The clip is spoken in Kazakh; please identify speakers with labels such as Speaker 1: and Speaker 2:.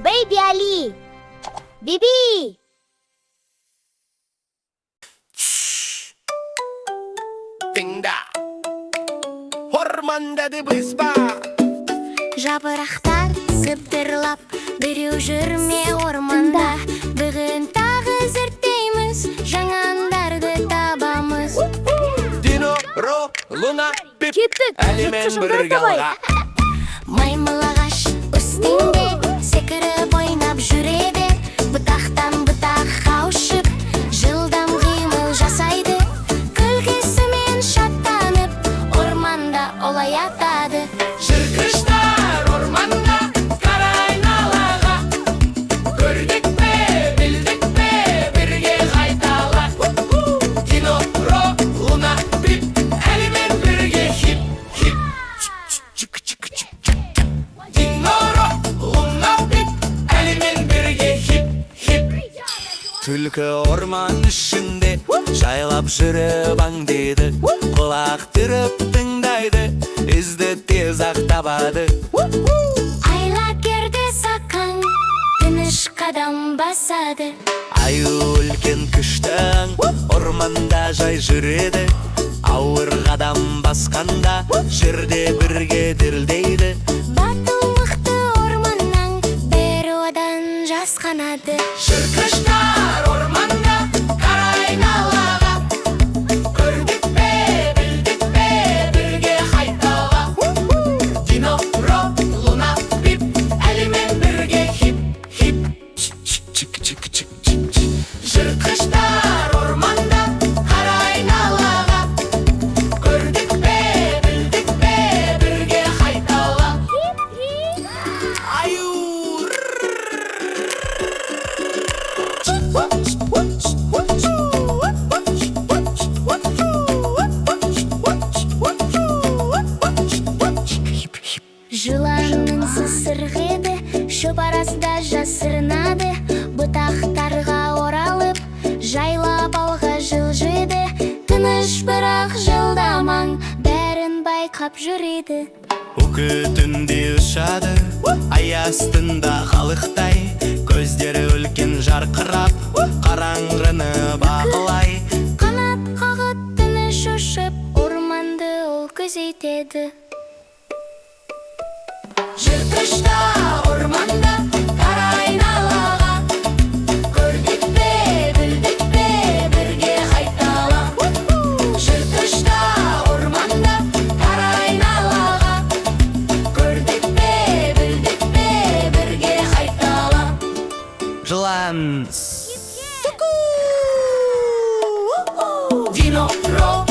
Speaker 1: Бэйби Али! Биби!
Speaker 2: Тыңда. Орманда дыбыс бар.
Speaker 1: Жапырақтар сыбдырлап, біреу жүр ме орманда? Бүгін тағы зерттейміз, жаңа аңдарды табамыз.
Speaker 2: Дино, Ро, Луна, Пип.
Speaker 3: Кеттік,
Speaker 2: Әлімен
Speaker 3: жыртқыш аңдар
Speaker 2: бірге
Speaker 3: табайық.
Speaker 2: алға.
Speaker 1: Маймыл ағаш үстінде секіріп ойнап жүреді. Бұтақтан бұтаққа ұшып, жылдам қимыл жасайды. Күлкісімен шаттанып, орманда олай атады.
Speaker 2: Жыртқыштар орманда, қара айналаға. Көрдік пе, білдік пе, бірге қайтала. Дино, Ро, Луна, Пип, Әлімен бірге хип, хип. Чик, чик, чик, чик. Дино, Ро, Луна, Пип, Әлімен бірге хип, хип.
Speaker 4: Түлкі орман ішінде жайлап жүріп аңдиды. Құлақ түріп тыңдайды, ізді тез ақ табады.
Speaker 1: Айлакерді сақаң, тыныш қадам басады.
Speaker 4: Аю үлкен күшті аң, орманда жай жүреді. Ауыр қадам басқанда жерде бірге дірілдейді.
Speaker 1: Батыл мықты орманнан бәрі одан жасқанады.
Speaker 2: Жыртқыштар орманда, қара айналаға. Көрдік пе, білдік пе, бірге қайтала. Дино, Ро, Луна, Пип, Әлімен бірге хип, хип.
Speaker 4: Чик, чик, чик, чик, чик.
Speaker 2: Жыртқыштар орманда, қара айналаға. Көрдік пе, білдік пе, бірге қайтала.
Speaker 4: Аю!
Speaker 1: Жылан үнсіз сырғиды, шөп арасында жасырынады. Бұтақтарға оралып, жайлап алға жылжиды. Тыныш, бірақ жылдам аң, бәрін байқап жүреді.
Speaker 4: Үкі түнде ұшады, ай астында қалықтай. Көздері үлкен жарқырап, қараңғыны бақылай.
Speaker 1: Қанат қағып, тыныш ұшып, орманды ол күзетеді.
Speaker 2: Жыртқыштар орманда, қара айналаға. Көрдік пе, білдік пе, бірге қайтала. Жыртқыштар орманда, қара айналаға. Көрдік пе, білдік пе, бірге қайтала.
Speaker 4: Жылан.
Speaker 2: Дино, Ро,